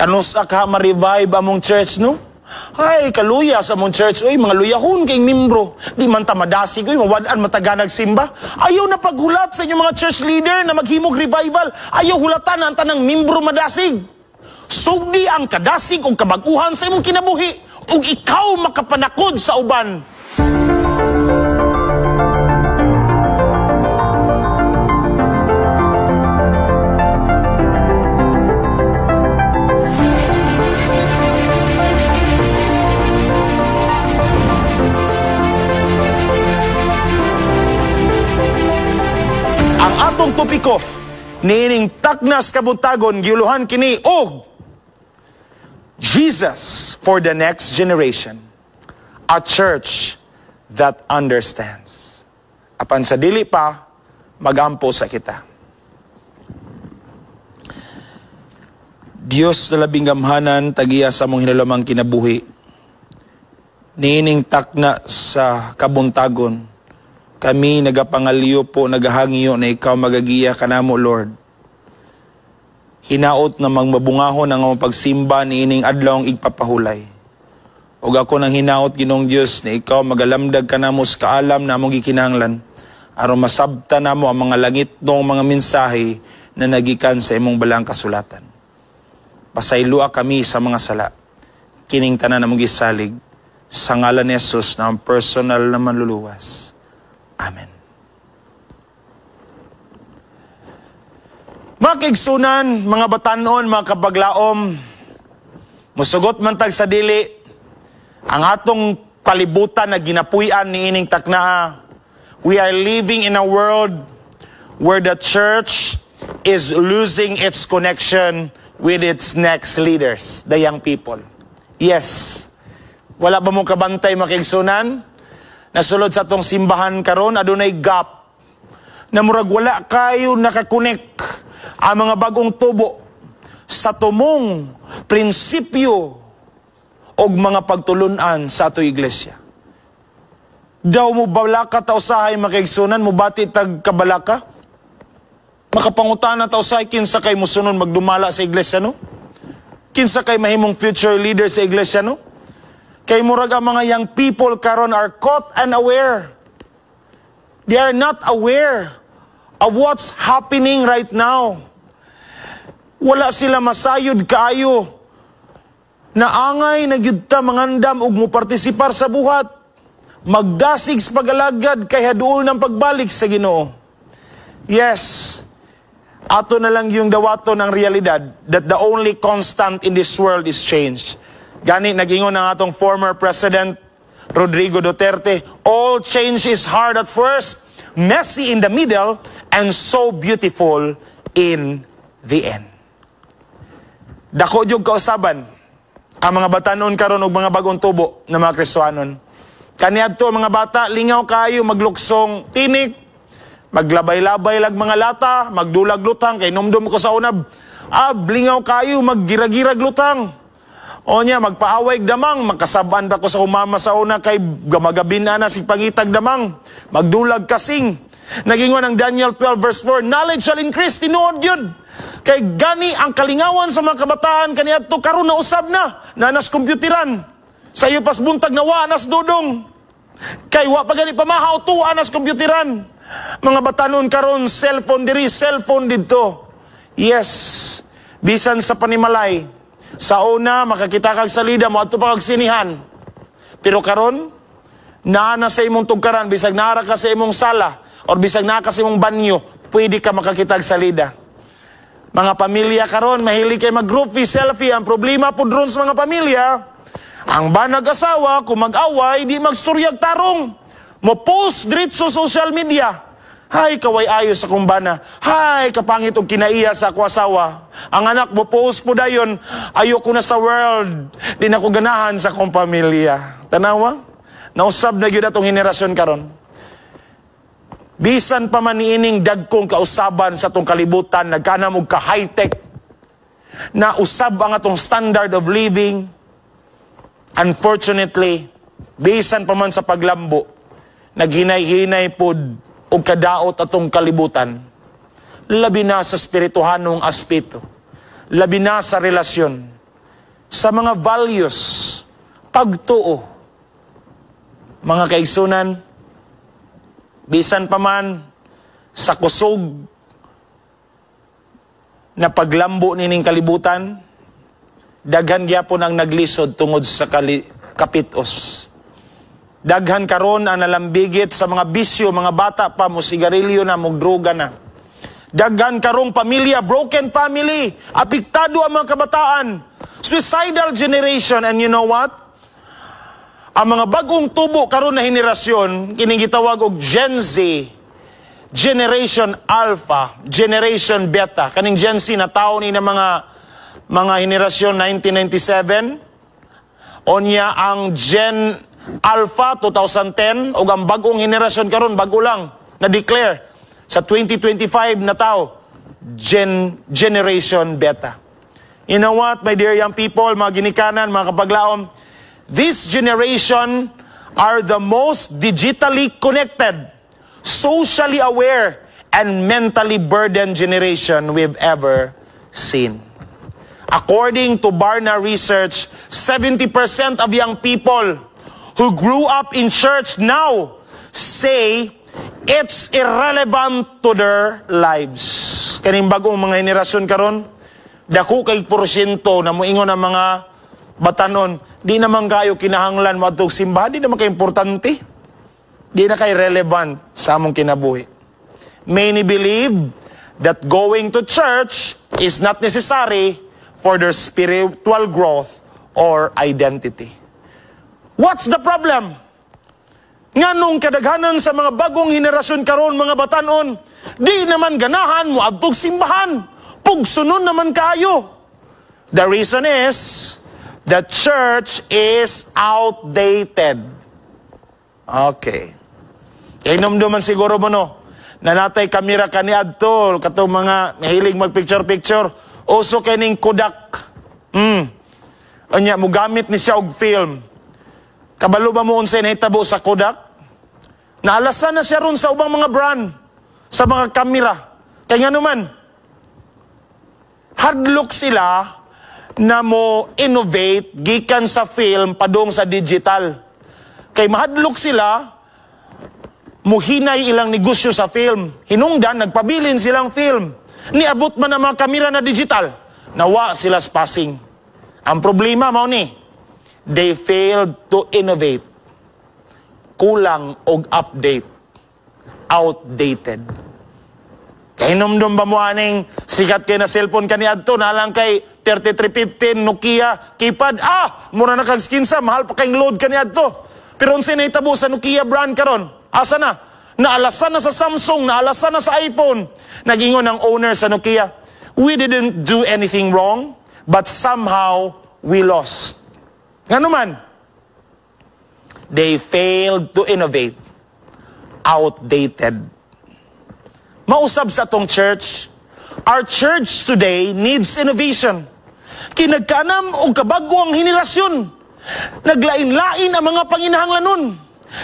Kanusa ka ma-revive among church, no? Ay, kaluya sa among church. Uy, mga luyahon kay membro. Di man ta madasig, uy, mawad-an mataganag simba. Ayaw na paghulat sa inyong mga church leader na maghimog revival. Ayaw hulatan ang tanang membro madasig. Sugdi ang kadasig o kabaguhan sa imong kinabuhi ug ikaw makapanakod sa uban. Ang atong topiko niining taknas kabuntagon giuluhan kini og Jesus for the next generation, a church that understands. Apan sa dili pa, magampo sa kita. Diyos na labing gamhanan, tagiya sa mong hinalamang kinabuhi. Niining takna sa kabuntagon, kami nagapangaliyo po, nagahangiyo na ikaw magagiya kanamo, Lord. Hinaot na magmabungahon ang among pagsimba niining adlawng igpapahulay. Ug ako nang hinaot, Ginoong Dios, na ikaw magalamdag kanamo sa kaalam na among gikinahanglan aron masabta namo ang mga langitnong mga mensahe na nagikan sa imong balang kasulatan. Pasaylua kami sa mga sala. Kining tanan among gisalig sa ngalan ni Jesus na ang personal na manluluwas. Amen. Mga kaigsunan, mga batanon, mga kabaglaom, musugot man tag sa dili, ang atong kalibutan na ginapuy-an ni ining taknaa. We are living in a world where the church is losing its connection with its next leaders, the young people. Yes. Wala ba mong kabantay, mga kaigsunan? Nasulod sa atong simbahan karon adunay gap na murag wala kayo nakakonek ang mga bagong tubo sa tumong prinsipyo og mga pagtulunan sa ato iglesia. Daw mo balaka ta usahay, makaigsunan, mo bati tag kabalaka? Makapangutana ta usahay kinsa kay mosunod magdumala sa iglesia, no? Kinsa kay mahimong future leader sa iglesia, no? Kay murag ang mga young people karon are caught and aware. They are not aware of what's happening right now. Wala sila masayod kaayo. Naangay na gyud ta mangandam og mopartisipar sa buhat. Magdasig sa pag-alagad kay haduol ng pagbalik sa Ginoo. Yes, ato na lang yung dawato ng realidad that the only constant in this world is change. Gani nagingon ang atong former President Rodrigo Duterte, all change is hard at first, messy in the middle, and so beautiful in the end. Dako jud kausaban ang mga batanon karon og mga bagong tubo na mga Kristohanon. Kaniadto mga bata, lingaw kayo magluksong tinik, maglabay-labay lag mga lata, magdulag lutang kay numdum ko sa unab. Ab, lingaw kayo maggiragirag lutang. O niya, magpaaway damang, magkasabaan pa ko sa umama sa una kay gamagabin na si pangitag damang, magdulag kasing. Nagingon ang Daniel 12 verse 4, knowledge shall increase, tinuod yun. Kay gani ang kalingawan sa mga kabataan, kaniadto karon na usab na, nanas kompyuteran. Sa iyo pas buntag na wa nas dudong. Kay wa pa gani pamahaw, tuwa nas kompyuteran. Mga batanon karon, cellphone diri, cellphone didto. Yes, bisan sa panimalay, sa una, makakita kag salida mo, adto pa kag sinihan. Pero karon, naa na sa imong tugkaran, bisag naara ka sa imong sala, or bisag naa ka sa imong banyo, pwede ka makakita og salida. Mga pamilya karon, mahilig kay mag-groupie, selfie. Ang problema po dron sa mga pamilya, ang banag asawa, kung mag-away, di magsuryag tarong. Mo-post diretso social media. Hay, kaway ayos sa kumbana. Hay, kapangit og kinaiya sa ako asawa. Ang anak mo, post po dayon, ayoko na sa world. Di na ko ganahan sa akong pamilya. Tanawa? Nausab na gyud atong henerasyon karon. Bisan pa man niining dagkong kausaban sa atong kalibutan, nagkanam og ka-high-tech, na usab ang atong standard of living. Unfortunately, bisan pa man sa paglambo, naghinay-hinay pod og kadaot atong kalibutan. Labi na sa spirituhanong aspeto. Labi na sa relasyon. Sa mga values, pagtuo. Mga kaigsunan, bisan pa man sa kusog na paglambo nining kalibutan, daghan gyapon ang naglisod tungod sa kapitos. Daghan karon ang nalambigit sa mga bisyo, mga bata pa mo sigarilyo na, mo droga na. Daghan karong pamilya, broken family, apektado ang mga kabataan, suicidal generation, and you know what? Ang mga bagong tubo karon na henerasyon, kining gitawag og Gen Z, Generation Alpha, Generation Beta. Kaning Gen Z na tao ni na mga henerasyon 1997. Onya ang Gen Alpha 2010 ug ang bagong henerasyon karon, bago lang na declare sa 2025 na tao, Generation Beta. You know what, my dear young people, mga ginikanan, mga kapaglaom, this generation are the most digitally connected, socially aware, and mentally burdened generation we've ever seen. According to Barna Research, 70% of young people who grew up in church now say it's irrelevant to their lives. Kaning bagong mga henerasyon karon, dako kay porsyento na moingon ang mga batanon, di naman kayo kinahanglan mo adtong simbahan, di naman kay importante. Di na kay relevant sa among kinabuhi. Many believe that going to church is not necessary for their spiritual growth or identity. What's the problem? Nganong kadaghanan sa mga bagong henerasyon karon, mga batanon, di naman ganahan mo adtog simbahan? Pugsunon naman kayo. The reason is, the church is outdated. Okay. Kay man siguro mo, no, na natay kamera kaniadto, katong mga mahilig mag-picture-picture, uso kining Kodak. Unya, mugamit ni siya og film. Kabalo ba mo unsay nahitabo sa Kodak? Naalasan na siya ron sa ubang mga brand, sa mga kamera. Kaya nga naman, hadlok sila na mo innovate gikan sa film padung sa digital. Kay mahadlok sila, muhinay ilang negosyo sa film. Hinungdan, nagpabilin silang film. Niabot man ang mga kamera na digital, nawa sila sa passing. Ang problema mao ni, they failed to innovate. Kulang og update. Outdated. Kahinumdum ba mo aning sikat kay na cellphone kaniadto na lang kay 3315 Nokia keypad? Ah, mura na kag skinsa, mahal pa kayong load kaniadto. Pero unsay nahitabo sa Nokia brand karon? Asa na? Naalasan na sa Samsung, naalasan na sa iPhone. Nagingon ang owner sa Nokia, "We didn't do anything wrong, but somehow we lost." Ngano man? They failed to innovate. Outdated. Mausab sa atong church, our church today needs innovation. Kinagkanam og kabago ang henerasyon. Naglain-lain ang mga panginahanglanon.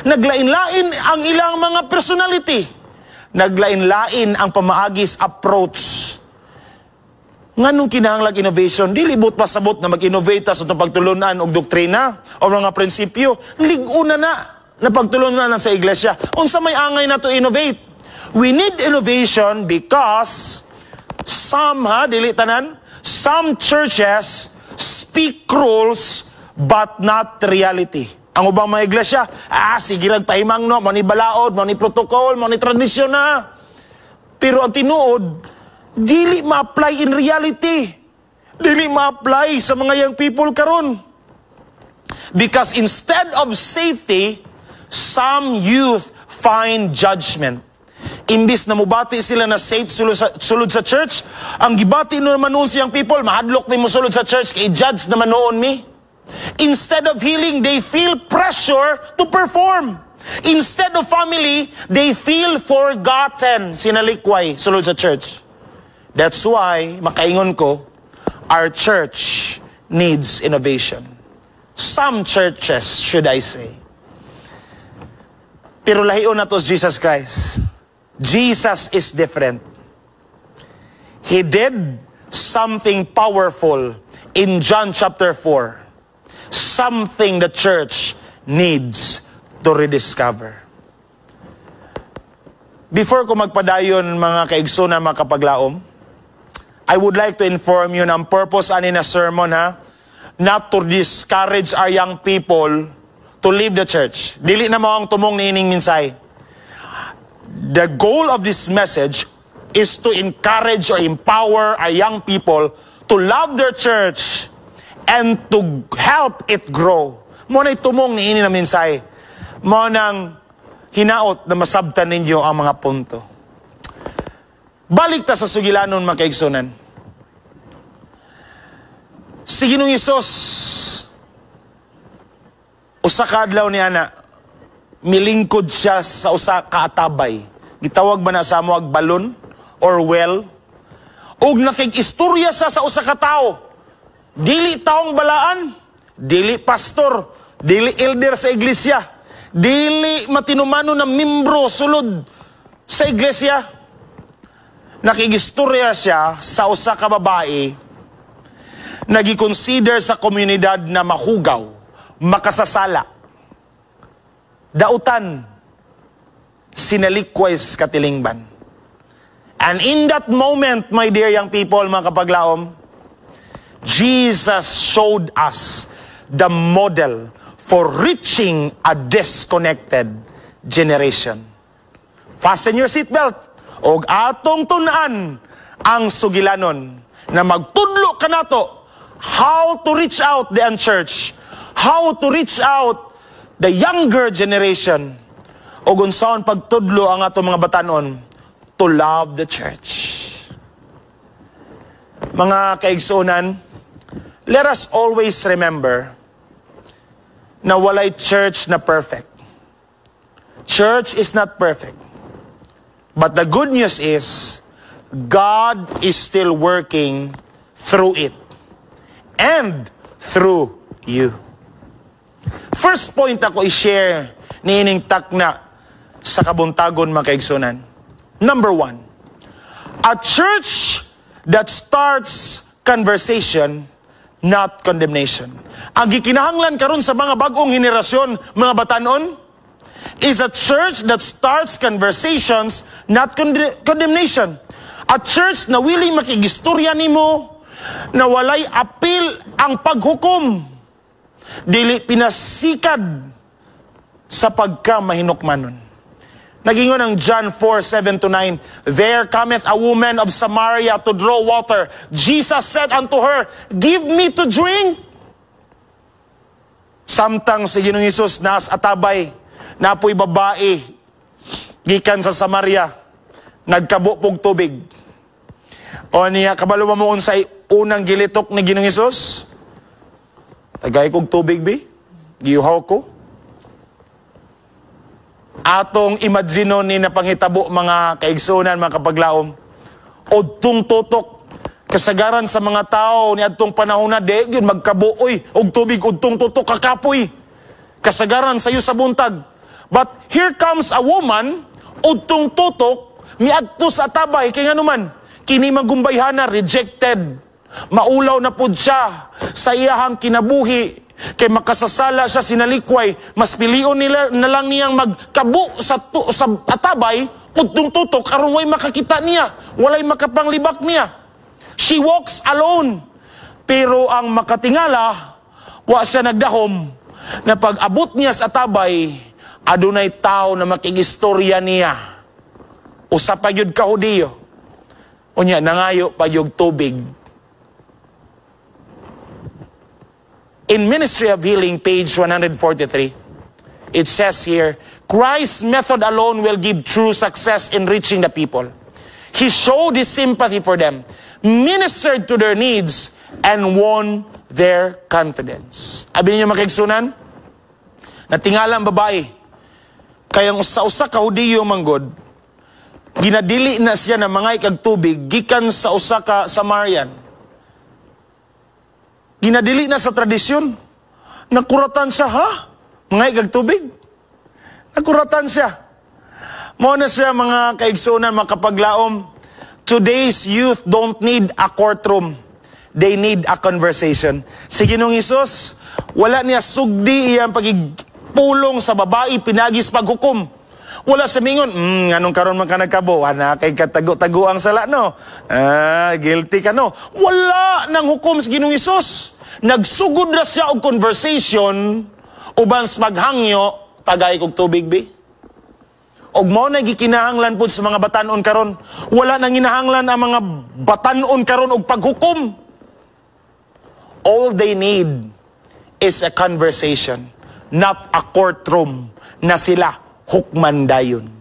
Naglain-lain ang ilang mga personality. Naglain-lain ang pamaagis approach. Nganong kinahanglag innovation? Dili buot pasabot na mag-innovate ta sa itong pagtulunan og doktrina o mga prinsipyo. Lig-o na na na pagtulunan sa iglesia. Unsa may angay na to innovate? We need innovation because some, ha, dili tanan, some churches speak rules but not reality. Ang ubang mga iglesia, sige lang pahimang no, mo ni balaod, mo ni protocol, mo ni tradisyon na. Pero ang tinuod, dili ma-apply in reality. Dili ma-apply sa mga young people karon. Because instead of safety, some youth find judgment. Imbis na mubati sila na safe sulod sa church, ang gibati no naman noon siyang people, "Mahadlok ni mo sulod sa church, kay judge naman noon mi." Instead of healing, they feel pressure to perform. Instead of family, they feel forgotten. Sinalikway sulod sa church. That's why, makaingon ko, our church needs innovation. Some churches, should I say. Pero lahion na to Jesus Christ. Jesus is different. He did something powerful in John chapter 4 something the church needs to rediscover. Before ko magpadayon, mga kaigsoon, mga kapaglaom, I would like to inform you na ang purpose ani na sermon, ha, not to discourage our young people to leave the church. Dili na mao ang tumong niining mensahe. The goal of this message is to encourage or empower our young people to love their church and to help it grow. Mao na tumong niini na mensahe. Mao nang hinaot na masabtan ninyo ang mga punto. Balik ta sa sugilanon, mga kaigsunan. Si Ginoong Hesus, usa ka adlaw ni ana, milingkod siya sa usa ka atabay. Gitawag ba na sa amo ag balon or well? Ug nakig-istorya sa usa ka tawo. Dili taong balaan, dili pastor, dili elder sa iglesia, dili matinumano na membro sulod sa iglesia. Nakigistorya siya sa usa ka babae nagi-consider sa komunidad na mahugaw, makasasala, dautan, sinalikway sa katilingban. And in that moment, my dear young people, mga kapaglaom, Jesus showed us the model for reaching a disconnected generation. Fasten your seatbelt og atong tun-an ang sugilanon na magtudlo kanato how to reach out the unchurched, how to reach out the younger generation, ug unsaon pagtudlo ang atong mga batanon to love the church. Mga kaigsuonan, let us always remember na walay church na perfect. Church is not perfect. But the good news is, God is still working through it and through you. First point ako i-share niining takna sa kabuntagon, mga kaigsunan. Number one, a church that starts conversation, not condemnation. Ang gikinahanglan karon sa mga bagong henerasyon, mga batanon, is a church that starts conversations, not condemnation. A church na willing makigistorya nimo, na walay apil ang paghukom. Dili pinasikad sa pagka mahinukmanon. Nagingon ang John 4, 7 to 9, "There cometh a woman of Samaria to draw water. Jesus said unto her, 'Give me to drink.'" Samtang si Ginoong Hesus nas atabay, napoy babae, gikan sa Samaria, nagkabo pog tubig. O niya, kabalo ba mo unsay unang gilitok ni Ginoong Hesus? "Tagay kog tubig, bi? Giuhaw ko." Atong imagine ni na panghitabo, mga kaigsunan, mga kapaglaom. Udtong tutok, kasagaran sa mga tao ni adtong panahon na di gyud magkabuoy og tubig udtong tutok, kakapoy. Kasagaran sayo sa buntag. But here comes a woman, udtong tutok miadto sa tabay, kay nganuman kini magumbayhana rejected. Maulaw na pud siya sa iyahang kinabuhi kay makasasala siya, sinalikway, mas pilion nila na lang niyang magkabo sa atabay udtong tutok aron way makakita niya, walay makapanglibak niya. She walks alone. Pero ang makatingala, wa siya nagdahom na pag abot niya sa atabay, adunay tao na makigistorya niya. Usa pa gyud ka Hudiyo. Unya nangayo pa yung tubig. In Ministry of Healing, page 143, it says here, "Christ's method alone will give true success in reaching the people. He showed his sympathy for them, ministered to their needs, and won their confidence." Abi ninyo, mga kaigsunan, natingala ang babae, kaya sa usa ka Hudiyo manggod, ginadili na siya na mga ikag tubig gikan sa usa ka Samarian. Ginadili na sa tradisyon. Nakuratan siya, ha? Mga ikag tubig? Nakuratan siya. Mao na siya, mga kaigsunan, mga kapaglaom, today's youth don't need a courtroom. They need a conversation. Si Ginoong Hesus, wala niya sugdi iyang pagigpulong sa babae pinaagi sa paghukom. Wala sa mingon, "Nganong karon man ka nagkabo? Ana kay katago-tago ang sala, no? Ah, guilty ka, no?" Wala nang hukom sa Ginoong Hesus. Nagsugod na siya og conversation uban sa paghangyo, "Tagay kog tubig, bi." Og mao na gikinahanglan pud sa mga batanon karon. Wala nang ginahanglan ang mga batanon karon og paghukom. All they need is a conversation, not a courtroom na sila hukman dayon.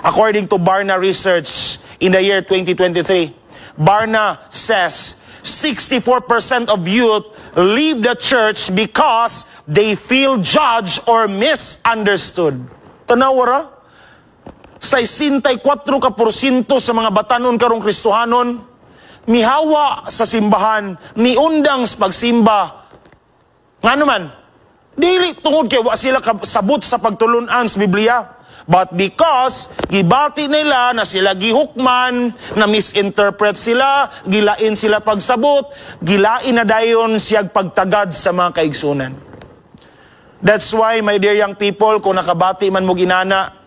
According to Barna Research in the year 2023, Barna says 64% of youth leave the church because they feel judged or misunderstood. Tanawa ra, 64 ka porsyento sa mga batanon karong Kristohanon mihawa sa simbahan, miundang sa pagsimba. Ngano man? Dili tungod kay wa sila sabot sa pagtulunan sa Biblia. But because gibati nila na sila gihukman, na misinterpret sila, gilain sila pagsabot, gilain na dayon siyag pagtagad sa mga kaigsunan. That's why, my dear young people, kung nakabati man mo ginana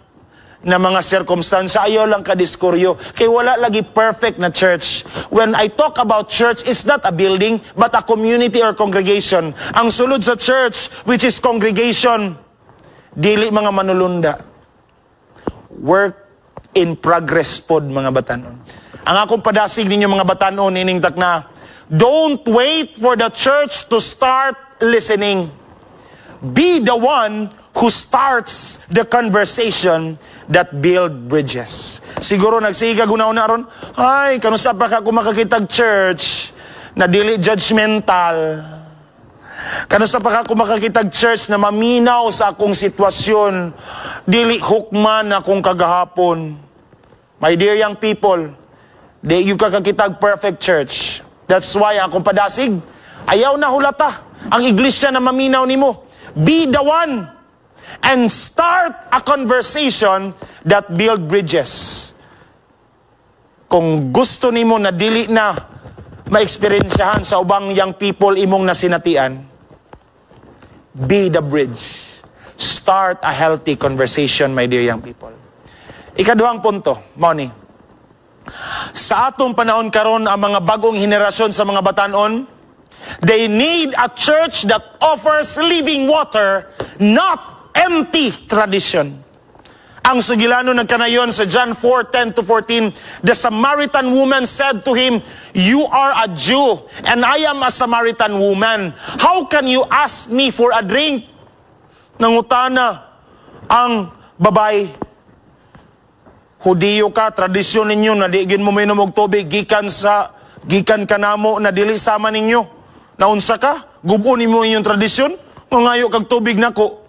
na mga sirkumstansya, ayaw lang ka diskuryo. Kay wala lagi perfect na church. When I talk about church, it's not a building, but a community or congregation. Ang sulod sa church, which is congregation, dili mga manulunda. Work in progress pod, mga batanon. Ang akong padasig ninyo, mga batanon, ining takna, don't wait for the church to start listening. Be the one who starts the conversation that build bridges. Siguro nagsiga guna-una ron, "Ay, kanusa pa ka kung makakitag church na dili judgmental? Kanusa pa ka kung makakitag church na maminaw sa akong sitwasyon, dili hukman akong kagahapon?" My dear young people, di gyud ka kakitag perfect church. That's why akong padasig, ayaw na hulata ang iglesia na maminaw nimo. Be the one and start a conversation that build bridges. Kung gusto nimo na dili na maeksperiensyahan sa ubang young people imong nasinatian, be the bridge. Start a healthy conversation, my dear young people. Ikaduhang punto, mao ni. Sa atong panahon karon, ang mga bagong henerasyon sa mga batanon, they need a church that offers living water, not empty tradition. Ang sugilano nagkanayon sa John 4:10 to 14, the Samaritan woman said to him, "You are a Jew and I am a Samaritan woman. How can you ask me for a drink?" Nangutana ang babae. "Hudiyo ka, tradisyon ninyo na di gyud mo minom og tubig gikan kanamo na dili sama ninyo. Naunsa ka? Gubo nimo inyong tradisyon? Mangayo kag tubig nako."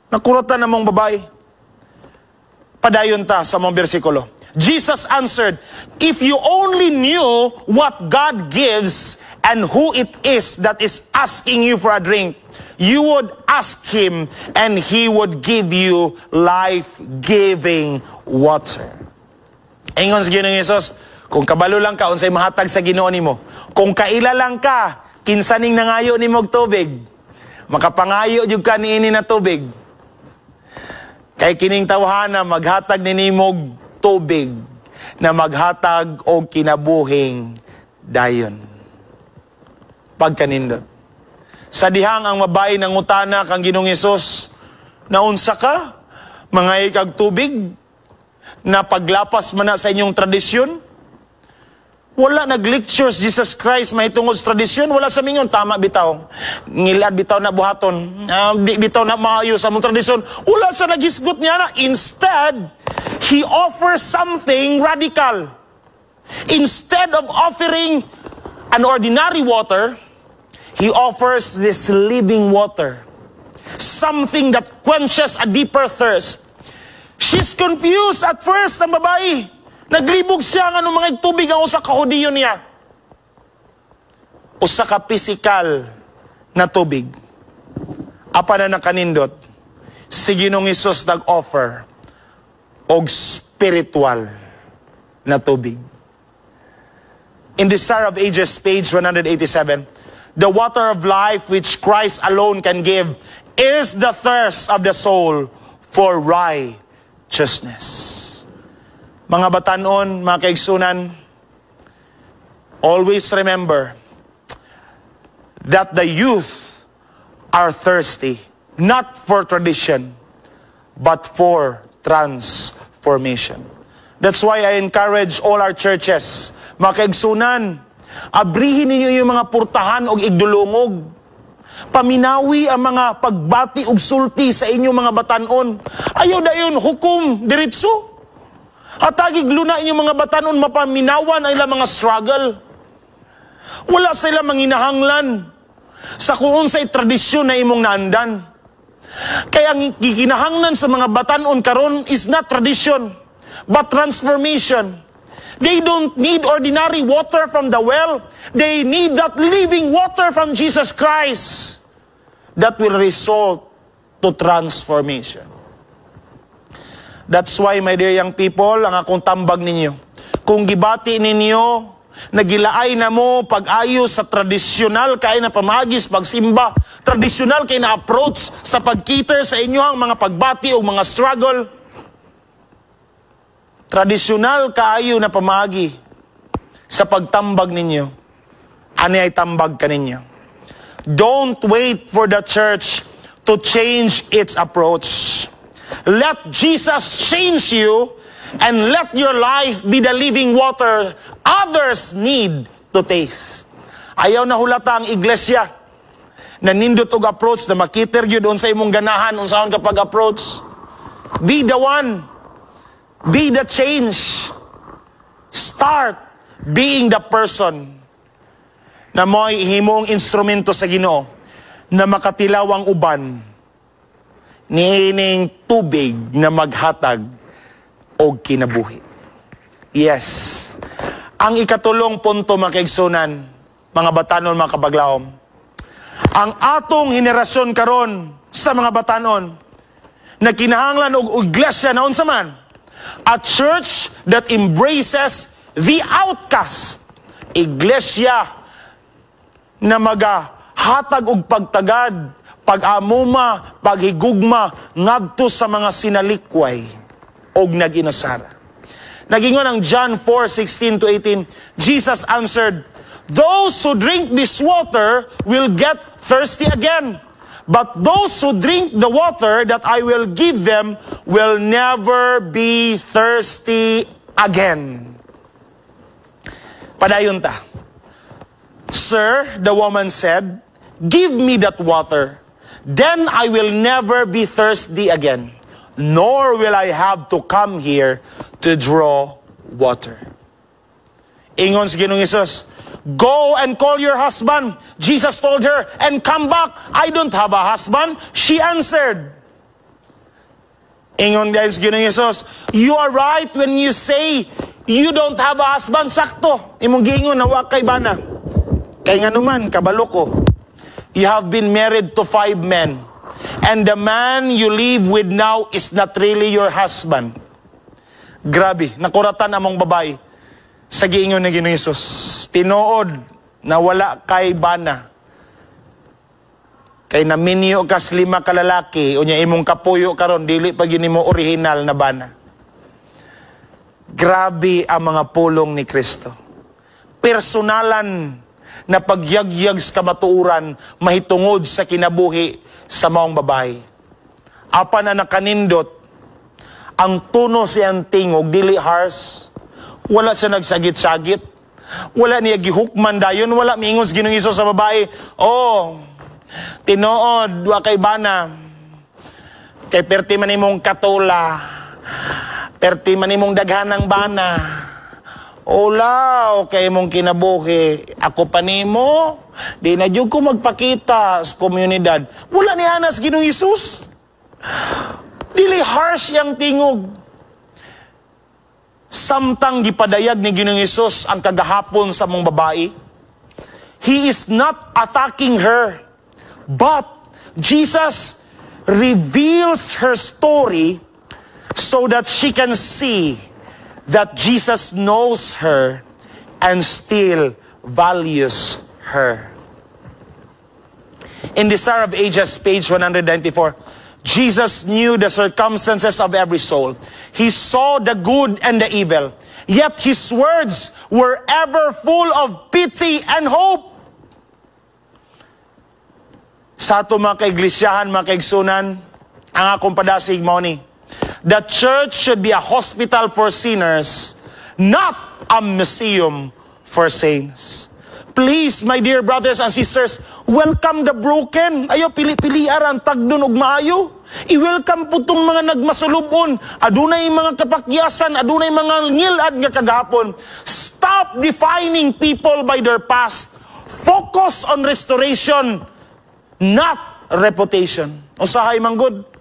Nakuratan namong babae. Padayon ta sa mga bersikulo. Jesus answered, "If you only knew what God gives and who it is that is asking you for a drink, you would ask him and he would give you life-giving water." Ingon sa Ginoong Hesus, "Kung kabalo lang ka unsay mahatag sa Ginoo nimo, kung kaila lang ka kinsa ning nangayo nimo og tubig, makapangayo jud ka niini na tubig. Kay kining tawhana maghatag ni nimog tubig na maghatag og kinabuhing dayon." Pagkanindot. Sa dihang ang babae nangutana kang Ginoong Hesus, "Naunsa ka? Mangay kag tubig na paglapas man na sa inyong tradisyon?" Wala nag-lectures Jesus Christ mahitungod sa tradisyon. Wala sa mingon, "Tama bitaw. Ngilad bitaw na buhaton. Di bitaw na maayo sa mong tradisyon." Wala siya naghisgot niya na. Instead, he offers something radical. Instead of offering an ordinary water, he offers this living water. Something that quenches a deeper thirst. She's confused at first, ang babae. Naglibog siya nga mga tubig ang usa ka Hudiyo niya. Usa ka physical na tubig. Apan na nakanindot, si Ginoong Hesus nag-offer og spiritual na tubig. In Desire of Ages, page 187, "The water of life which Christ alone can give is the thirst of the soul for righteousness." Mga batanon, mga kaigsunan, always remember that the youth are thirsty, not for tradition, but for transformation. That's why I encourage all our churches, mga kaigsunan, abrihin ninyo yung mga purtahan og igdulungog. Paminawi ang mga pagbati ug sulti sa inyong mga batanon. Ayaw dayon hukom diretso. Hatagig luna inyong mga batanon mapaminawan ang ilang mga struggle. Wala sila manginahanglan sa kung unsay tradisyon na imong naandan. Kaya ang gikinahanglan sa mga batanon karon is not tradition, but transformation. They don't need ordinary water from the well. They need that living water from Jesus Christ that will result to transformation. That's why, my dear young people, ang akong tambag ninyo, kung gibati ninyo, nagilaay na mo pag-ayo sa tradisyonal kay na pamagis, pagsimba, tradisyonal kay na approach sa pag-cater sa inyo ang mga pagbati o mga struggle, tradisyonal kaayo na pamagi sa pagtambag ninyo, ani ay tambag kaninyo. Don't wait for the church to change its approach. Let Jesus change you and let your life be the living water others need to taste. Ayaw na hulata ang iglesia na nindot og approach na ma-cater gyud sa imong ganahan unsaon ka pag-approach. Be the one. Be the change. Start being the person na mo'y himong instrumento sa Ginoo na makatilaw ang uban niining tubig na maghatag og kinabuhi. Yes. Ang ikatulong punto, mga kaigsunan, mga batanon, mga kabaglaom, ang atong henerasyon karon sa mga batanon na kinahanglan og iglesia na unsa man? A church that embraces the outcast. Iglesia na magahatag og pagtagad, pag-amuma, paghigugma ngadto sa mga sinalikway og nag-inusara. Nagingon ang John 4:16 to 18, Jesus answered, "Those who drink this water will get thirsty again. But those who drink the water that I will give them will never be thirsty again." Padayon ta. "Sir," the woman said, "give me that water. Then I will never be thirsty again, nor will I have to come here to draw water." Ingon si Ginoong Hesus, "Go and call your husband." Jesus told her, "and come back." "I don't have a husband," she answered. Ingon dayon si Ginoong Hesus, "You are right when you say you don't have a husband." Sakto. Imong giingon na wa kay bana. Kay nganuman, kabalo ko. You have been married to five men. And the man you live with now is not really your husband. Grabe, nakuratan among babae sa giingon ni Ginoong Hesus. Tinuod na wala kay bana. Kay naminyo kas lima ka lalaki, unya imong kapuyo karon dili pa gyud nimo original na bana. Grabe ang mga pulong ni Kristo. Personalan na pagyagyag sa kamatuoran mahitungod sa kinabuhi sa maong babae. Apan na nakanindot, ang tono siyang tingog, dili harsh, wala siya nagsagit-sagit, wala niya gihukman dayon, wala miingon sa Ginoong Hesus sa babae, "Oh, tinuod, wa kay bana, kay perti man imong katula, perti man imong daghanang bana, Ulaw kay imong kinabuhi. Ako pa nimo, di na jud ko magpakita sa komunidad." Wala ni anas Ginoong Hesus. Dili harsh yang tingog. Samtang gipadayag ni Ginoong Hesus ang kagahapon sa mong babae, He is not attacking her, but Jesus reveals her story so that she can see that Jesus knows her and loves her. and still values her. In Desire of Ages, page 194, Jesus knew the circumstances of every soul. He saw the good and the evil. Yet His words were ever full of pity and hope. Sa ato mga kaiglisyahan, mga kaigsunan, ang akong padasig mao ni, the church should be a hospital for sinners, not a museum for saints. Please, my dear brothers and sisters, welcome the broken. Ayo, pili-pili ang tagdon og maayo. I-welcome po tong mga nagmasulubon. Adunay mga kapakyasan, adunay mga ngilad nga kagahapon. Stop defining people by their past. Focus on restoration, not reputation. Usahay man gud.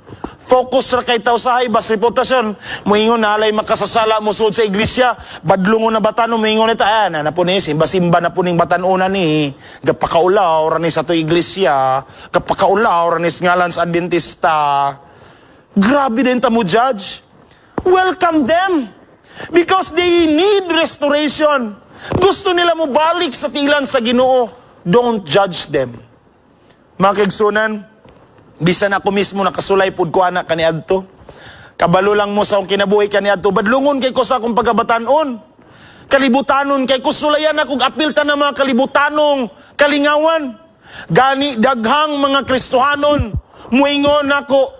Focus ra kay tao usahay bas reputasyon. Muingon na alay makasasala mo sa iglesia, badlongon na batanon, muingon ita ah, na po ni simba-simba na po ning batan-una ni. Gapakaulaw ra ni sa to iglesia, gapakaulaw ra ni ngalan sa Adventista. Grabe din ta mo judge. Welcome them because they need restoration. Gusto nila mo balik sa tilan sa Ginoo. Don't judge them. Mga kaigsunan, bisan ako mismo nakasulay pud ko ana kaniadto. Kabalo lang mo sa akong kinabuhi kaniadto. Badlungon kay ko sa akong pagkabatanon. Kalibutanon kay ko, sulayan akong apil ta na mga kalibutanong kalingawan. Gani daghang mga Kristohanon muingon nako,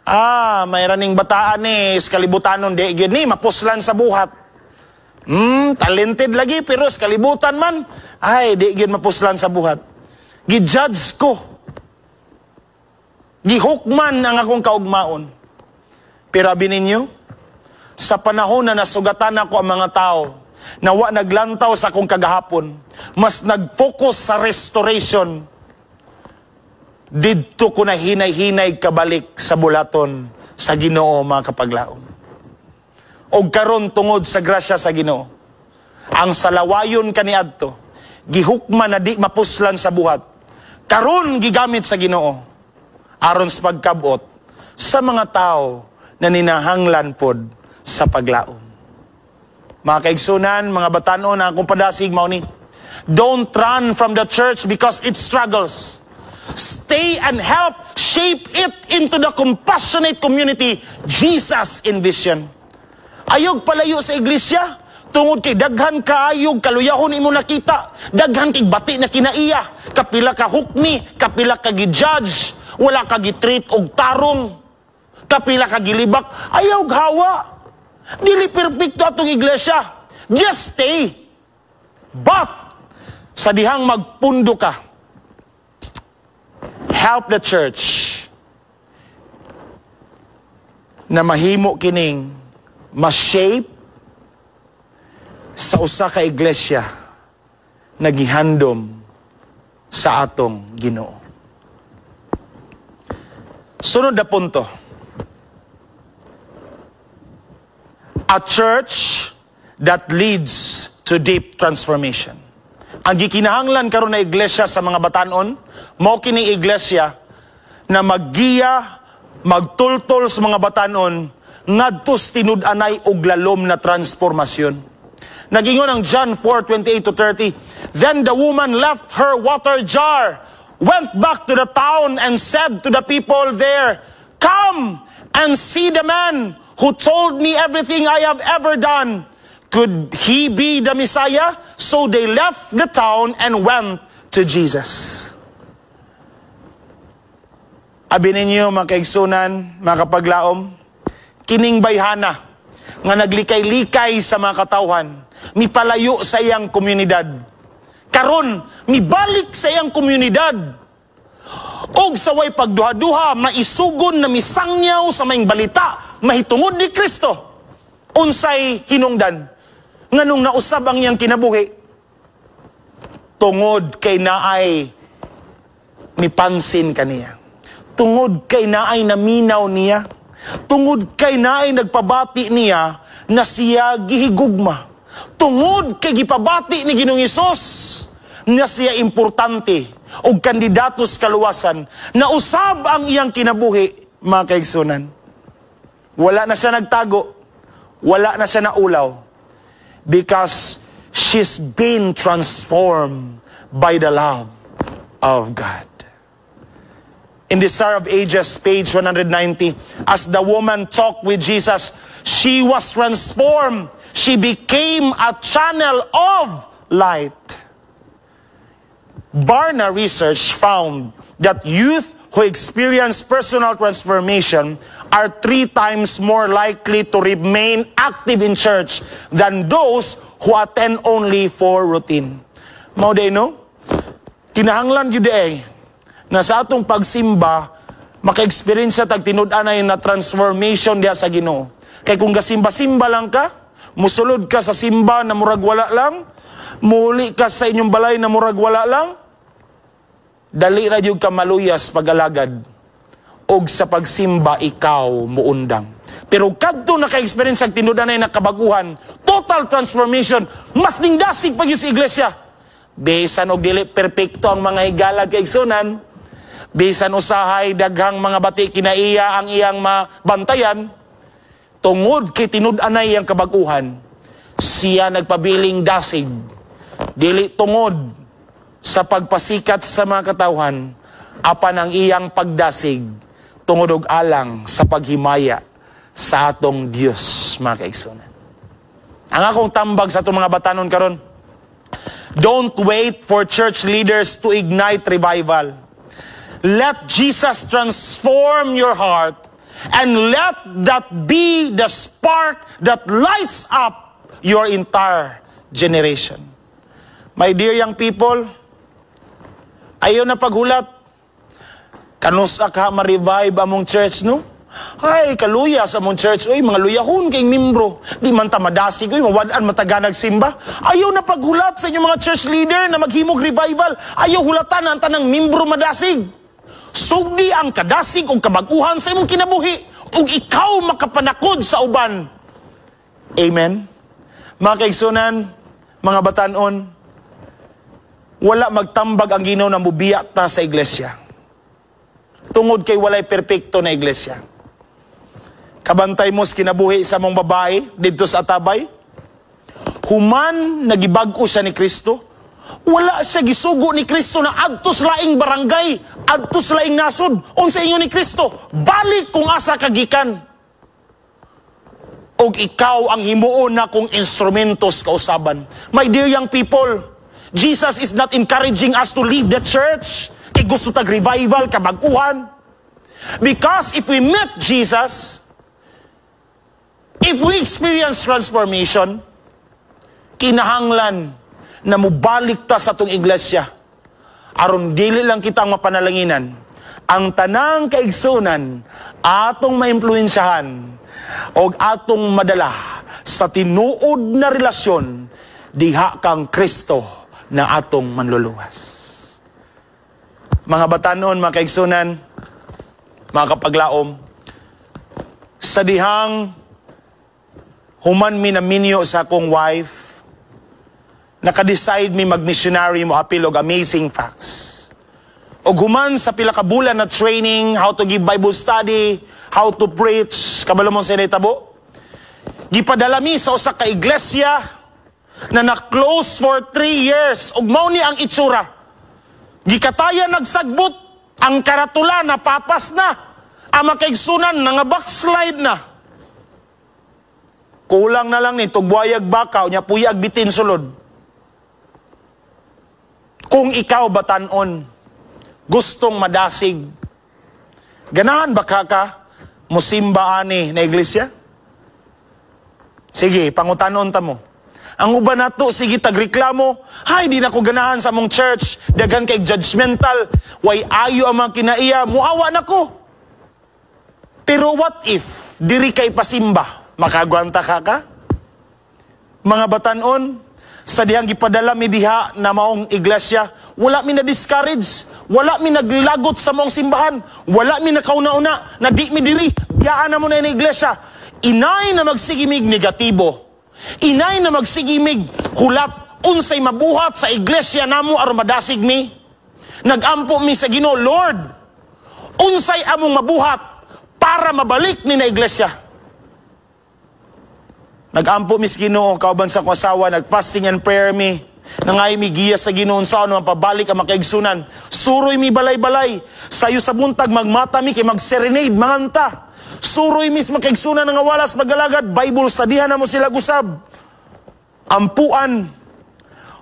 "Ah, may raning bataan ni sa kalibutanon, di gyud ni mapuslan sa buhat. Talented lagi pero sa kalibutan man, ay, di gyud mapuslan sa buhat." Gi-judge ko. Gihukman ang akong kaugmaon. Pero abi ninyo, sa panahon na nasugatan ako ang mga tao, na wa naglantaw sa akong kagahapon, mas nag-focus sa restoration, didto ko na hinay-hinay kabalik sa bulaton sa Ginoo, mga kapaglaom. Og karon, tungod sa grasya sa Ginoo, ang salawayon kaniadto, gihukman na di mapuslan sa buhat, karon gigamit sa Ginoo aron sa pagkabot sa mga tao na ninahanglan pod sa paglaom. Mga kaigsunan, mga batanon, ang akong padasig mao ni, don't run from the church because it struggles. Stay and help shape it into the compassionate community Jesus envisioned. Ayog palayo sa iglesia tungod kay daghan kaayog kaluyahon imo nakita, daghan kay bati na kinaiya, kapila ka hukmi, kapila ka gi-judge, wala ka gi-treat og tarong, kapila ka gilibak. Ayaw hawa. Dili perpekto atong iglesia. Just stay. But sa dihang magpundo ka, help the church na mahimo kining ma-shape sa usa ka iglesia na gihandom sa atong Ginoo. Sunod na punto. A church that leads to deep transformation. Ang gikinahanglan karon na iglesia sa mga batanon, mao kini iglesia na maggiya, magtultol sa mga batanon ngadto sa tinud-anay og lalom na transformasyon. Nagingon ang John 4:28 to 30, "Then the woman left her water jar, went back to the town and said to the people there, 'Come and see the man who told me everything I have ever done. Could he be the Messiah?' So they left the town and went to Jesus." Abi ninyo, mga kaigsunan, mga kapaglaom, kining bayhana nga naglikay-likay sa mga katawhan, mipalayo sa iyang komunidad. Karon, mibalik sa iyang komunidad. Og sa way pagduha-duha, maisugon na misangyaw sa maayong balita mahitungod ni Kristo. Unsay hinungdan? Nganong nausab ang iyang kinabuhi? Tungod kay naay mipansin kaniya. Tungod kay naay naminaw niya. Tungod kay naay nagpabati niya na siya gihigugma. Tungod kay gipabati ni Ginoong Hesus na siya importante og kandidato sa kaluwasan, nausab ang iyang kinabuhi, mga kaigsunan. Wala na siya nagtago. Wala na siya naulaw. Because She's been transformed by the love of God. In Desire of Ages, page 190, as the woman talked with Jesus, she was transformed. She became a channel of light. Barna research found that youth who experience personal transformation are three times more likely to remain active in church than those who attend only for routine. Mao diay, no? Kinahanglan gyud eh na sa atong pagsimba maka-experience tag tinud-anay na transformation diha sa Ginoo. Kay kung gasimba-simba lang ka, musulod ka sa simba na murag wala lang, muli ka sa inyong balay na murag wala lang, dali ra jud ka maluyas pag-alagad og sa pagsimba ikaw muundang. Pero kadto naka-experience ang tinud-anay na kabaguhan, total transformation, mas ningdasig pa gyud sa iglesia. Bisan og dili perpekto ang mga higala, kaigsunan, bisan usahay daghang mga bati kinaiya ang iyang mabantayan, tungod kay tinud-anay ang kabaguhan, siya nagpabiling dasig, dili tungod sa pagpasikat sa mga katawhan, apan ang iyang pagdasig tungod og alang sa paghimaya sa atong Dios, mga kaigsunan. Ang akong tambag sa atong mga batanon karon, don't wait for church leaders to ignite revival. Let Jesus transform your heart and let that be the spark that lights up your entire generation. My dear young people, ayaw na paghulat. Kanusa ka ma-revive among church, no? Ay, kaluya sa among church. Uy, mga luyahon kay membro. Di man ta madasig, uy, mawad-an mataganag simba. Ayaw na paghulat sa inyong mga church leader na maghimog revival. Ayaw hulatan ang tanang membro madasig. Sugdi ang kadasig og kabaguhan sa imong kinabuhi ug ikaw makapanakod sa uban. Amen. Mga kaigsunan, mga batanon, wala magtambag ang Ginoo na mubiya ta sa iglesia. Tungod kay walay perpekto na iglesia. Kabantay mo sa kinabuhi sa mong babae didto sa Atabay. Human nagibag-o siya ni Kristo, wala siya gisugo ni Kristo na adto sa laing barangay, adto sa laing nasod. Unsa ingon ni Kristo? Balik kung asa ka gikan. Og ikaw ang himuon na kong instrumentos kausaban. My dear young people, Jesus is not encouraging us to leave the church. Kay gusto tag revival, kabag-uhan. Because if we met Jesus, if we experience transformation, kinahanglan na mubalik ta sa atong iglesia. Aron dili lang kitang mapanalanginan, ang tanang kaigsunan atong maimpluwensyahan og atong madala sa tinuod na relasyon diha kang Kristo na atong manluluwas. Mga batanon, mga kaigsunan, mga kapaglaom, sa dihang human mi naminyo sa akong wife, naka-decide mi mag-missionary mo apil og Amazing Facts. Og human sa pila ka bulan na training, how to give Bible study, how to preach, kabalo mo sa nahitabo? Gipadala mi sa usa ka iglesia na na-close for 3 years ug mao ni ang itsura. Gikatayan nagsagbot ang karatula, napapas na. Ang makaigsunan nga backslide na. Kulang na lang ni tugbuayag bakaw nya puyag bitin sulod. Kung ikaw, batanon, gustong madasig, ganahan ba ka ka musimba ani na iglesia? Sige, pangutanon ta mo. Ang uban nato sige tagreklamo, "Hay, di na ko ganahan sa among church, daghan kay judgmental, way ayo ang mga kinaiya, muawa na ko." Pero what if diri kay pasimba, makagwanta ka ka? Mga batanon, sa dihang gipadala mi diha na maong iglesia, wala mi na discourage, wala mi naglagot sa maong simbahan, wala mi nakauna-una na di mi diri, biyaan na mo na yung iglesia. Inay na magsigimig negatibo. Inay na magsigimig hulat unsay mabuhat sa iglesia namo aron madasig mi. Nagampo mi sa Ginoo, "Lord, unsay among mabuhat para mabalik ni na iglesia?" Nagampo mi sa Ginoo kauban sa akong asawa, nag-fasting and prayer mi. Nangay mi giya sa Ginoo sa ano mapabalik ang makaigsunan. Suroy mi balay-balay. Sayo sa buntag magmata mi kay mag-serenade manganta. Suroy mi sa makaigsunan nga walas magalagad, Bible studyhan na mo sila gusab. Ampuan.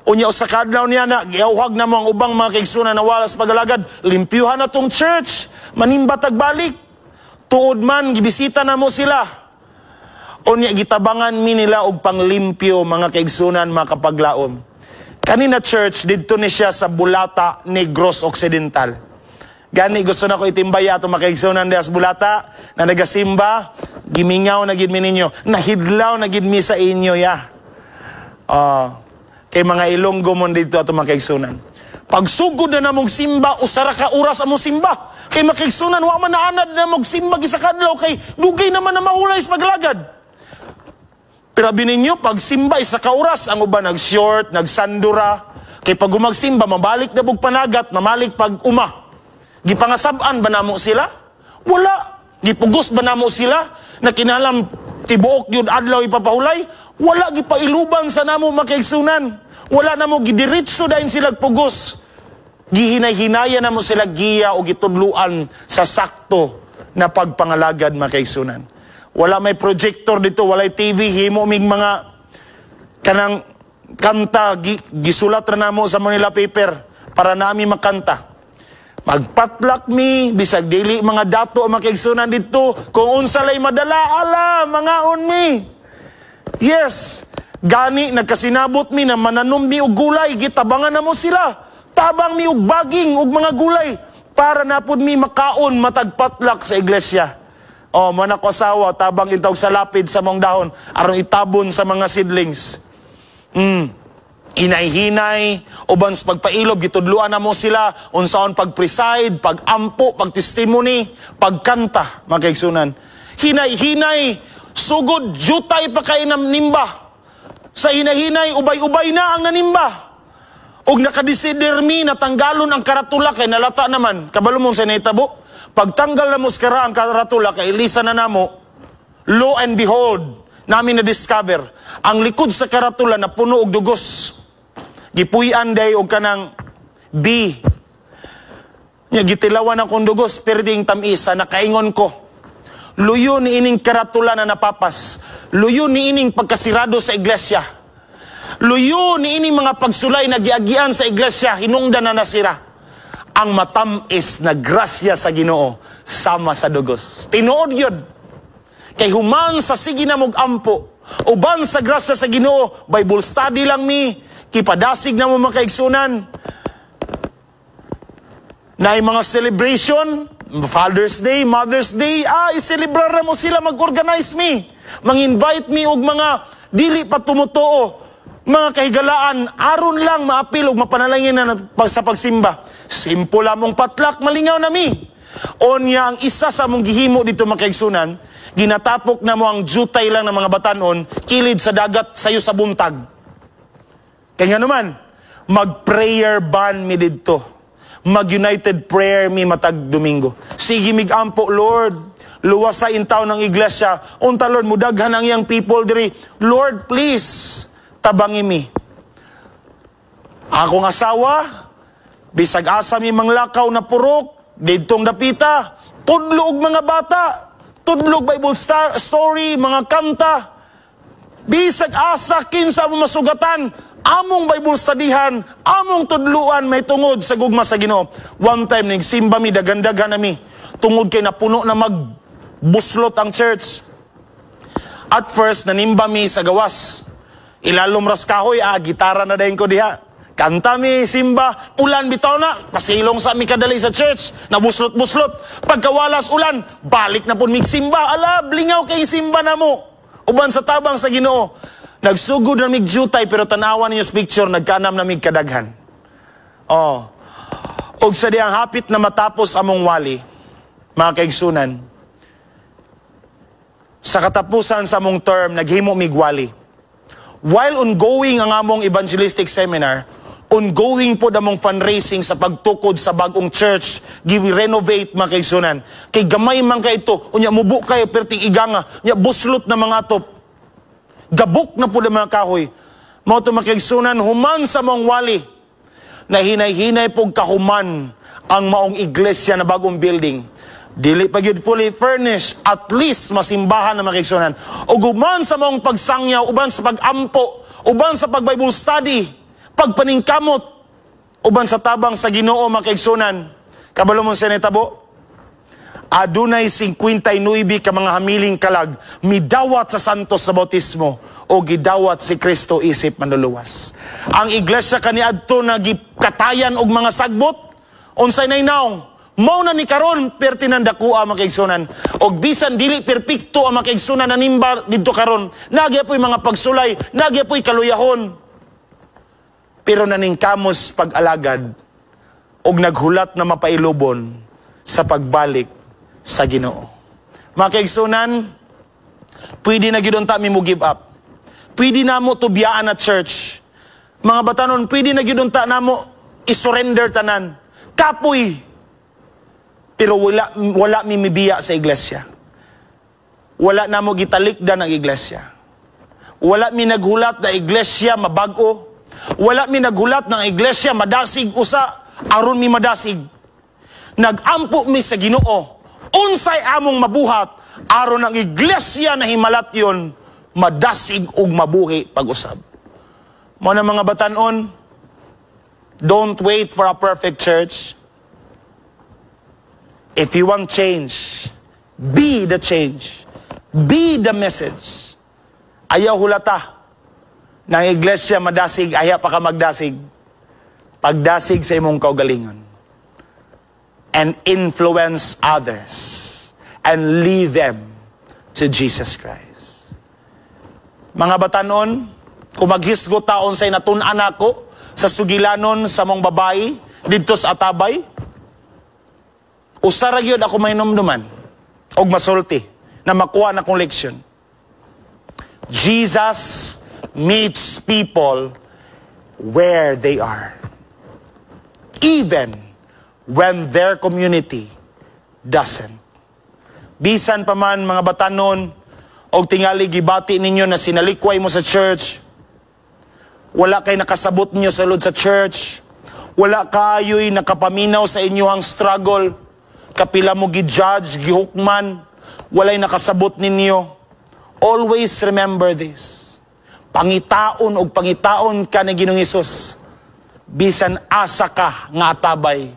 Unya usa ka adlaw niya na giawhag na mo ang ubang mga kaigsunan na walas pagalagad, limpyuhan na tong church, manimba tag balik. Tuod man gibisita na mo sila. Unya gitabangan mi nila og panglimpyo, mga kaigsunan, mga kapaglaom. Kanina church didto ni siya sa Bulata, Negros Occidental. Gani gusto na ko itimbaya ato makaigsunan diha sa Bulata na nagasimba, gimingaw na gid mi ninyo, nahidlaw na gid mi sa inyo ya. Oh, kay mga Ilonggo mon dito ato mga kaigsunan. Pagsugod na namong simba, usara ka oras among simba. Kay makaigsunan, wa man naanad na magsimba gisa kadlaw kay dugay naman na mahulay sa paglagad. Pero abi ninyo, pag simba isa ka oras, ang uban nag-short, nagsandura. Kay pag gumagsimba, mabalik na bug panagat, mamalik pag uma. Gipangasab-an ba namo sila? Wala. Gipugos ba namo sila? Na kinalam tibuok yun adlaw ipapahulay? Wala, gipailuban sa namo, makaigsunan. Wala namo gidiritso dayon sila pugos. Gihinay-hinaya namo sila giya o gitudluan sa sakto na pagpangalagad, makaigsunan. Wala may projector dito, walay TV, himo mig mga kanang kanta, gisulat ra namo sa Manila paper para nami makanta. Magpatlak mi, bisag dili mga dato ang makaigsunan dito, kung unsa lay madala, ala, mangaon mi. Yes, gani nagkasinabot mi na mananom mi og gulay, gitabangan na mo sila. Tabang mi og baging og mga gulay para napud mi makaon matagpatlak sa iglesia. Oh, man ako asawa, tabang itawg sa lapid sa mong dahon aron itabon sa mga seedlings. Hinay-hinay, uban sa pagpailob, gitudluan na mo sila, unsaon pag-preside, pag-ampo, pag-testimony, pagkanta, mga kaigsunan. Hinay-hinay, sugod, jutay pa kay nimba. Sa hinay-hinay, ubay-ubay na ang nanimba. Og nakadesider mi na tanggalon ang karatula kay nalata naman. Kabalo mo sa nahitabo? Pagtanggal na mo sa ang karatula kay ilisa na namo, lo and behold, namin na-discover, ang likod sa karatula na puno og dugos. Gipuy-an day og kanang B. Nya gitilawan akong dugos, perting tamisa, nakaingon ko. Luyo ni ining karatula na napapas. Luyo ni ining pagkasirado sa iglesia. Luyo ni ining mga pagsulay na giagian sa iglesia, hinungdan na nasira. Ang matamis na grasya sa Ginoo sama sa dugos. Tinuod yun. Kay human sa sige na mog ampo, uban sa grasya sa Ginoo, Bible study lang mi, kipadasig na mo makaigsunan. Na mga celebration, Father's Day, Mother's Day, i-celebrar na mo sila, mag-organize mi. Mang-invite mi og mga dili pa tumutuo, mga kahigalaan, aron lang maapil og mapanalangin na sa pagsimba. Simple lamong patlak, malingaw na mi. Onya, ang isa sa among gihimo dito makaigsunan, ginatapok na mo ang jutay lang ng mga batanon, kilid sa dagat sayo sa buntag. Kaya nga naman, mag-prayer ban mi didto. Mag-united prayer mi matag Domingo. Sige mig-ampo, Lord, luwas sa intaw ng iglesia. Unta Lord, mudaghan ang iyang people diri. Lord, please, tabangi mi. Akong asawa, bisag asa mi manglakaw na purok, didtong dapita, tudlo og mga bata, tudlo og Bible story, mga kanta. Bisag asa kinsa mo masugatan, among Bible studyhan, among tudluan may tungod sa gugma sa Ginoo. One time nagsimba mi, dagandagan nami, tungod kay napuno na magbuslot ang church. At first nanimba mi sa gawas. Ilalom ras kahoy, gitara na dayon ko diha. Kanta mi, simba, ulan bitaw na, pasilong sa mi kadali sa church, nabuslot-buslot. Pagkawalas ulan, balik na pud mig simba. Ala, blingaw kay simba na mo. Uban sa tabang sa Ginoo. Nagsugod na mig jutay, pero tanawan ninyo sa picture, nagkanam na mig kadaghan. Oh. Og sa diyang hapit na matapos among wali, mga kaigsunan, sa katapusan sa among term, naghimo mig wali. While ongoing ang among evangelistic seminar, ongoing po among fundraising sa pagtukod sa bagong church, gi-renovate mga kaigsunan. Kay gamay man kay ito, unya mubo kayo perting iganga, unya buslot na mga top. Gabok na pud ang mga kahoy. Mao to, mga kaigsunan, human sa maong wali, na hinay-hinay pog kahuman ang maong iglesia na bagong building. Dili pa gyud fully furnished, at least masimbahan na, mga kaigsunan. Ug human sa maong pagsangyaw, uban sa pagampo, uban sa pag-Bible study, pagpaningkamot, uban sa tabang sa Ginoo, mga kaigsunan. Kabalo mo sa nitabo? Adunay 59 ka mga hamiling kalag midawat sa santos sa bautismo o gidawat si Kristo isip Manluluwas. Ang iglesia kaniadto na gikatayan og mga sagbot, unsay nainawong? Mao na ni karon perti nang dakua, mga kaigsunan. Og bisan dili perpekto ang mga kaigsunan na nimba didto karon, naa gyapoy mga pagsulay, naa gyapoy kaluyahon. Pero naningkamos pag-alagad og naghulat na mapailubon sa pagbalik sa Ginoo. Mga kaigsunan, pwede na gyud unta mi mo give up. Pwede na mo tubiyaan na church. Mga batanon, pwede na gyud unta namo i-surrender tanan. Kapoy. Pero wala mi mibiya sa iglesia. Wala na mo gitalikdan ang iglesia. Wala mi naghulat na iglesia mabag-o. Wala mi naghulat ng iglesia madasig usa aron mi madasig. Nagampo mi sa Ginoo. Unsay among mabuhat aron ang iglesia na himalatyon madasig ug mabuhi pag-usab. Mao na, mga batanon, don't wait for a perfect church. If you want change, be the change. Be the message. Ayaw hulata ng iglesia madasig, ayaw pa ka magdasig. Pagdasig sa imong kaugalingon. And influence others. And lead them to Jesus Christ. Mga batanon, kung maghisgot ta unsay natun-an nako sa sugilanon sa maong babae didto sa Atabay, usa ra gyud ako mahinumduman og masulti na makuha na kong leksyon. Jesus meets people where they are, even when their community doesn't. Bisan pa man, mga batanon, og tingali gibati ninyo na sinalikway mo sa church, wala kay nakasabot ninyo sa lod sa church, wala kayo'y nakapaminaw sa inyong struggle, kapila mo gi-judge, gihukman, walay nakasabot ninyo. Always remember this. Pangitaon og pangitaon ka ni Ginoong Hesus bisan asa ka nga atabay.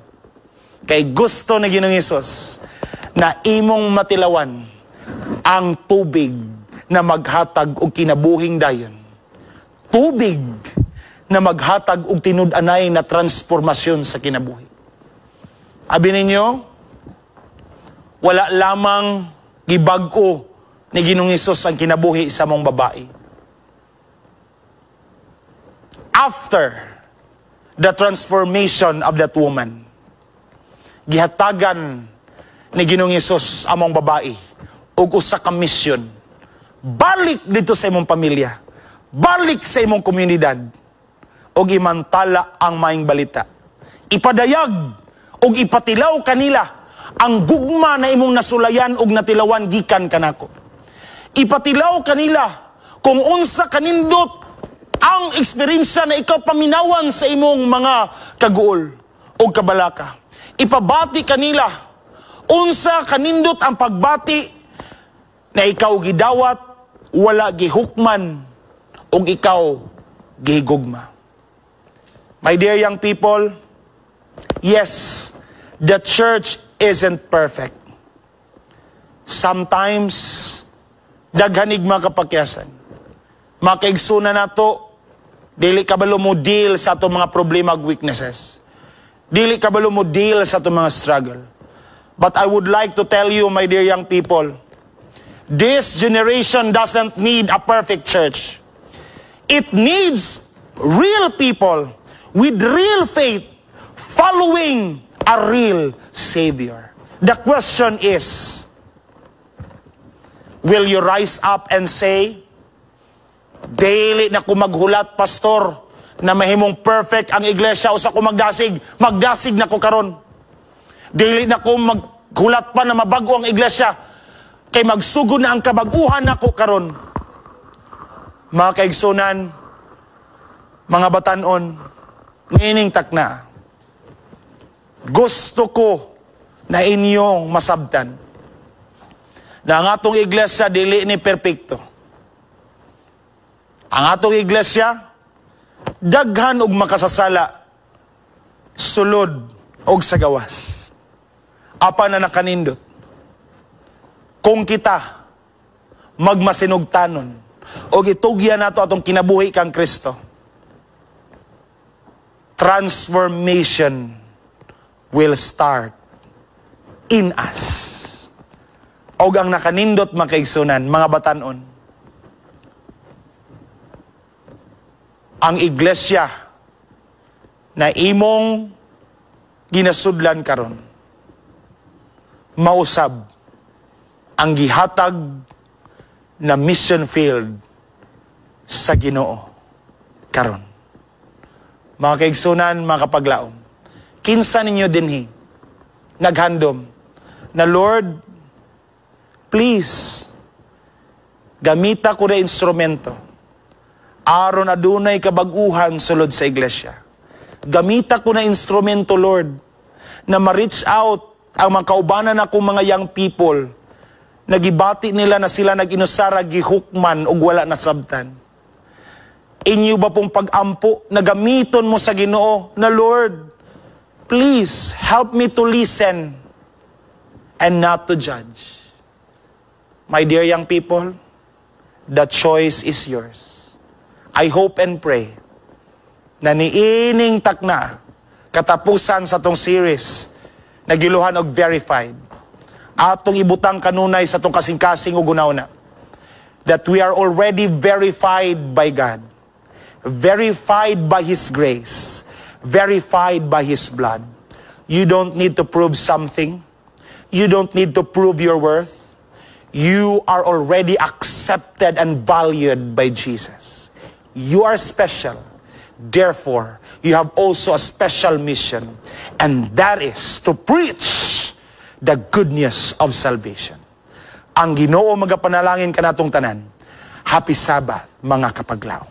Kay gusto ni Ginoong Hesus na imong matilawan ang tubig na maghatag og kinabuhing dayon. Tubig na maghatag og tinud-anay na transformasyon sa kinabuhi. Abi ninyo, wala lamang gibag-o ni Ginoong Hesus ang kinabuhi sa maong babae. After the transformation of that woman, gihatagan ni Ginoong Hesus ang maong babae og usa ka misyon. Balik didto sa imong pamilya. Balik sa imong komunidad og imantala ang maayong balita. Ipadayag og ipatilaw kanila ang gugma na imong nasulayan og natilawan gikan kanako. Ipatilaw kanila kung unsa kanindot ang eksperyensya na ikaw paminawan sa imong mga kaguol o kabalaka. Ipabati kanila unsa kanindot ang pagbati na ikaw gidawat, wala gihukman, ug ikaw gihigugma. My dear young people, yes, the church isn't perfect. Sometimes, daghanig mga kapakyasan. Makaigsunan nato, dili kabalo mo deal sa atong mga problema ug weaknesses. Dili kabalo mo deal sa atong mga struggle. But I would like to tell you, my dear young people, this generation doesn't need a perfect church. It needs real people with real faith following a real Savior. The question is, will you rise up and say, "Dili na ko maghulat, pastor, na mahimong perfect ang iglesia usa ko magdasig. Magdasig na ko karon. Dili na ko maghulat pa na mabago ang iglesia. Kay magsugod na ang kabaguhan nako karon." Mga kaigsunan, mga batanon, niining takna, gusto ko na inyong masabtan na ang atong iglesia dili ni perpekto. Ang atong iglesia daghan og makasasala sulod og sa gawas. Apan na nakanindot, kung kita magmasinugtanon og itugyan nato atong kinabuhi kang Kristo, transformation will start in us. Og ang nakanindot, mga kaigsunan, mga batanon, ang iglesia na imong ginasudlan karon mausab ang gihatag na mission field sa Ginoo karon. Mga kaigsunan, mga kapaglaom, kinsa ninyo dinhi naghandom na, "Lord, please, gamita ko na instrumento aron adunay kabaguhan sulod sa iglesia. Gamita ko na instrumento, Lord, na ma-reach out ang mga kaubanan akong mga young people nagibati nila na sila nag-inusara, gihukman ug wala nasabtan." Inyo ba pong pag-ampo na gamiton mo sa Ginoo na, "Lord, please help me to listen and not to judge"? My dear young people, the choice is yours. I hope and pray na niining takna, katapusan sa tong series na giluhan og Verified, atong ibutang kanunay sa atong kasing-kasing ug una that we are already verified by God, verified by His grace, verified by His blood. You don't need to prove something. You don't need to prove your worth. You are already accepted and valued by Jesus. You are special. Therefore, you have also a special mission, and that is to preach the good news of salvation. Ang Ginoo magapanalangin kanatong tanan. Happy Sabbath, mga kapaglaom.